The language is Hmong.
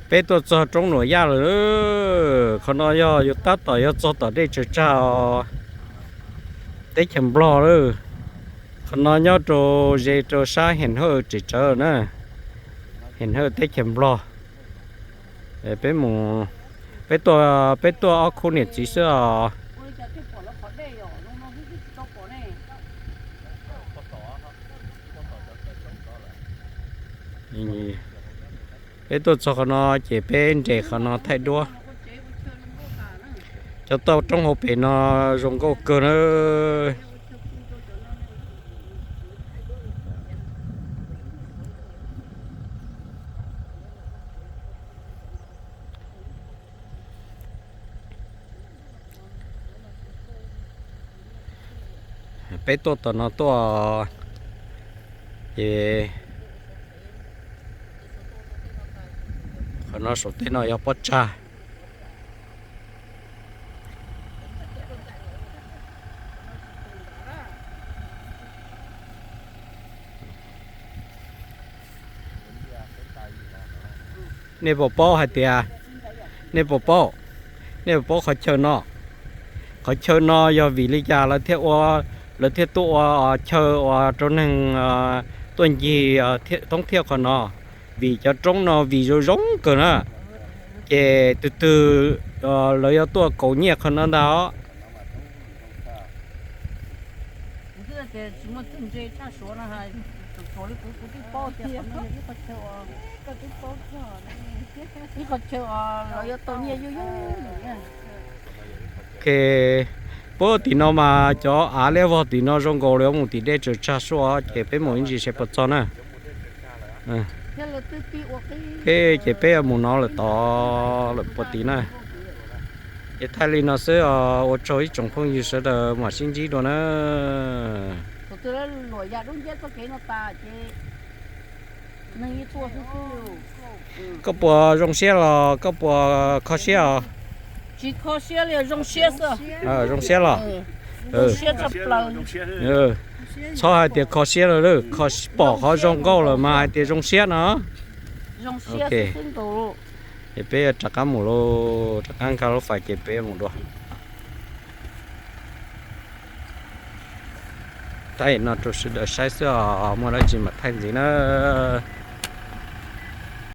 Peb tuaj txog roob Nuam Yaj lawm. Qhov no yog yus tab tom yog txog tom dej Tsaws Tsag os, teb chaws Nplog lawm. Qhov no nyob rau ze rau sab Hem Hawj tsev tsawv na, Hem Hawj teb chaws Nplog. Peb mus, peb tuaj, peb tuaj ob khub niam txiv xwb os. Peb tuaj txog qhov no ces peb nres qhov no thaij duab. Cov toj roob hauv pes no zoo nkauj kawg na. Peb tuaj tom no tuaj, ces qhov no saum tej no yog pob tsag. Nej puas paub hais tias, nej puas paub, nej puas paub qhov chaw no? Qhov chaw no yog vim li cas lawv thiaj ua, lawv thiaj tuaj ua chaw uas rau neeg tuaj ncig thoob thiab qhov no? Vim cov roob no vim zoo zoo kawg na, ces tus twg lawv yuav tuaj kaus nyiaj qhov no ntag os. Puag tim no mas cov av liab vog tim no zoo nkaus li mus tim dej Tsaws Tsag suab, ces peb mus ib ntsis seb puas txog na. Ces peb mus no lawm tod lawm puag tim na. Ces thaij li no xwb os, ua tsaug ib tsoom phooj ywg sawv daws mam sib ntsib dua na. Koj puas zoo siab los koj puas kho siab os? Zoo siab los? Txhob hais tias kho siab lawm, pom qhov zoo nkauj lawm mas hais tias zoo siab no. Ces peb rov qab mus lauj, rov qab nkag lub fais ces peb mus dua. Thaij no rau sawv daws saib xwb os, muaj dab tsi mam thaij ntxiv na.